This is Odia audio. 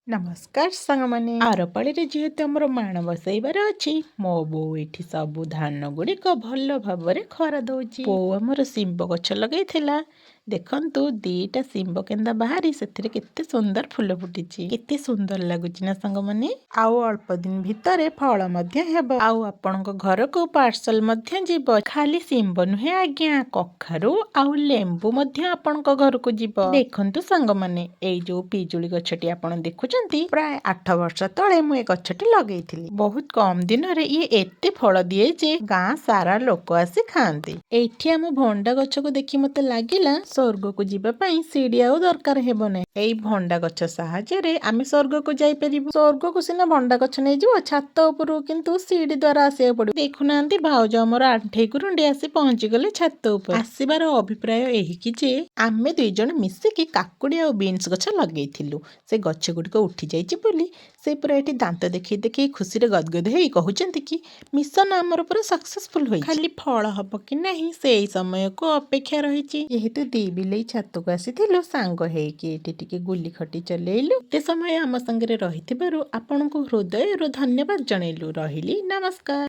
ନମସ୍କାର ସାଙ୍ଗମାନେ, ଆରପାଳିରେ ଯେହେତୁ ଆମର ମାଣ ବସେଇବାର ଅଛି, ମୋ ବୋଉ ଏଠି ସବୁ ଧାନ ଗୁଡ଼ିକ ଭଲ ଭାବରେ ଖରା ଦଉଛି। ବୋଉ ଆମର ଶିମ୍ବ ଗଛ ଲଗେଇଥିଲା। ଦେଖନ୍ତୁ, ଦିଟା ଶିମ୍ବ କେନ୍ଦା ବାହାରି ସେଥିରେ କେତେ ସୁନ୍ଦର ଫୁଲ ଫୁଟିଛି। କେତେ ସୁନ୍ଦର ଲାଗୁଛି ନା ସାଙ୍ଗମାନେ? ଆଉ ଅଳ୍ପ ଦିନ ଭିତରେ ଫଳ ମଧ୍ୟ ହେବ ଆଉ ଆପଣଙ୍କ ଘରକୁ ପାର୍ସଲ ମଧ୍ୟ ଯିବ। ଖାଲି ଶିମ୍ବ ନୁହେଁ ଆଜ୍ଞା, କଖାରୁ ଆଉ ଲେମ୍ବୁ ମଧ୍ୟ ଆପଣଙ୍କ ଘରକୁ ଯିବ। ଦେଖନ୍ତୁ ସାଙ୍ଗମାନେ, ଏଇ ଯୋଉ ପିଜୁଳି ଗଛଟି ଆପଣ ଦେଖୁଛନ୍ତି, ପ୍ରାୟ 8 ବର୍ଷ ତଳେ ମୁଁ ଏ ଗଛଟି ଲଗେଇଥିଲି। ବହୁତ କମ ଦିନରେ ଇଏ ଏତେ ଫଳ ଦିଏ ଯେ ଗାଁ ସାରା ଲୋକ ଆସି ଖାଆନ୍ତି। ଏଇଠି ଆମ ଭଣ୍ଡା ଗଛକୁ ଦେଖି ମତେ ଲାଗିଲା, ସ୍ୱର୍ଗକୁ ଯିବା ପାଇଁ ସିଡି ଆଉ ଦରକାର ହେବ ନାହିଁ। ଏଇ ଭଣ୍ଡା ଗଛ ସାହାଯ୍ୟରେ ଆମେ ସ୍ୱର୍ଗକୁ ଯାଇପାରିବୁ। ସ୍ୱର୍ଗକୁ ସିନା ଭଣ୍ଡା ଗଛ ନେଇଯିବ, ଛାତ ଉପରକୁ କିନ୍ତୁ ସିଡି ଦ୍ୱାରା ଆସିବାକୁ ପଡିବ। ଦେଖୁନାହାନ୍ତି, ଭାଉଜ ଆମର ଆଣ୍ଠେଇ ଗୁରୁଣ୍ଡି ଆସି ପହଞ୍ଚିଗଲେ ଛାତ ଉପରେ। ଆସିବାର ଅଭିପ୍ରାୟ ଏହିକି ଯେ ଆମେ ଦୁଇ ଜଣ ମିଶିକି କାକୁଡି ଆଉ ବିନ୍ସ ଗଛ ଲଗେଇଥିଲୁ। ସେ ଗଛ ଗୁଡ଼ିକ ଉଠି ଯାଇଛି ବୋଲି ସେ ପୁରା ଏଠି ଦାନ୍ତ ଦେଖେଇ ଦେଖେଇ ଖୁସିରେ ଗଦଗଦ ହେଇ କହୁଛନ୍ତି କି ମିଶନ ଆମର ପୁରା ସକ୍ସେସଫୁଲ ହୋଇଛି। ଖାଲି ଫଳ ହବ କି ନାହିଁ, ସେଇ ସମୟକୁ ଅପେକ୍ଷା ରହିଛି। ଯେହେତୁ ଦି ବିଲେଇ ଛାତକୁ ଆସିଥିଲୁ, ସାଙ୍ଗ ହେଇକି ଏଠି ଟିକେ ଗୁଲି ଖଟି ଚଲେଇଲୁ। ଏତେ ସମୟ ଆମ ସାଙ୍ଗରେ ରହିଥିବାରୁ ଆପଣଙ୍କୁ ହୃଦୟରୁ ଧନ୍ୟବାଦ ଜଣେଇଲୁ। ରହିଲି, ନମସ୍କାର।